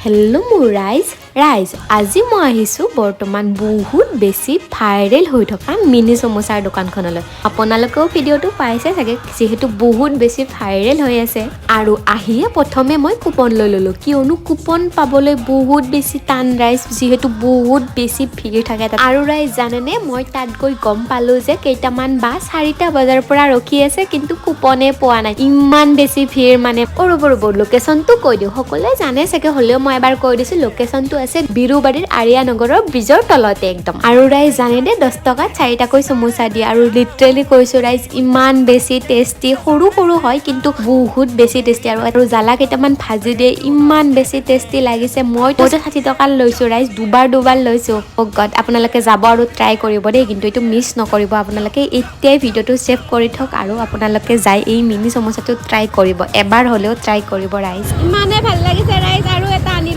Hello' মোৰ ৰাইজ ৰাইজ, আজি মই আহিছোঁ বৰ্তমান বহুত বেছি ভাইৰেল হৈ থকা মিনি চমোচাৰ দোকানখনলৈ। আপোনালোকেও ভিডিঅ'টো পাইছে চাগে, যিহেতু বহুত বেছি ভাইৰেল হৈ আছে। আৰু আহিয়ে প্ৰথমে মই কুপন লৈ ল'লোঁ, কিয়নো কুপন পাবলৈ বহুত বেছি টান ৰাইজ, যিহেতু বহুত বেছি ভিৰ থাকে তাত। আৰু ৰাইজ, জানেনে, মই তাত গৈ গম পালোঁ যে কেইটামান বা 4টা বজাৰ পৰা ৰখি আছে, কিন্তু কুপনে পোৱা নাই। ইমান বেছি ভিৰ মানে। অ' ৰ'ব ৰ'ব, লোকেশ্যনটো কৈ দিওঁ। সকলোৱে জানে চাগে, হ'লেও মই এবাৰ কৈ দিছোঁ। লোকেশ্যনটো আছে বিৰুবাৰীৰ আৰিয়ানগৰৰ ব্ৰিজৰ তলতে একদম। আৰু ৰাইজ, জানে দে, 10 টকাত চাৰিটাকৈ চমোচা দিয়ে। আৰু লিটাৰেলি কৈছোঁ ৰাইজ, ইমান বেছি টেষ্টি। সৰু সৰু হয়, কিন্তু বহুত বেছি টেষ্টি। আৰু জ্বালা কেইটামান ভাজি দিয়ে, ইমান বেছি টেষ্টি লাগিছে। মইতো 60 টকাত লৈছোঁ ৰাইজ, দুবাৰ দুবাৰ লৈছোঁ। অ' গড, আপোনালোকে যাব আৰু ট্ৰাই কৰিব দেই, কিন্তু এইটো মিছ নকৰিব। আপোনালোকে এতিয়াই ভিডিঅ'টো ছেভ কৰি থওক আৰু আপোনালোকে যাই এই মিনি চমোচাটো ট্ৰাই কৰিব, এবাৰ হ'লেও ট্ৰাই কৰিব ৰাইজ। ইমানে ভাল লাগিছে ৰাইজ, আৰু এটা আনি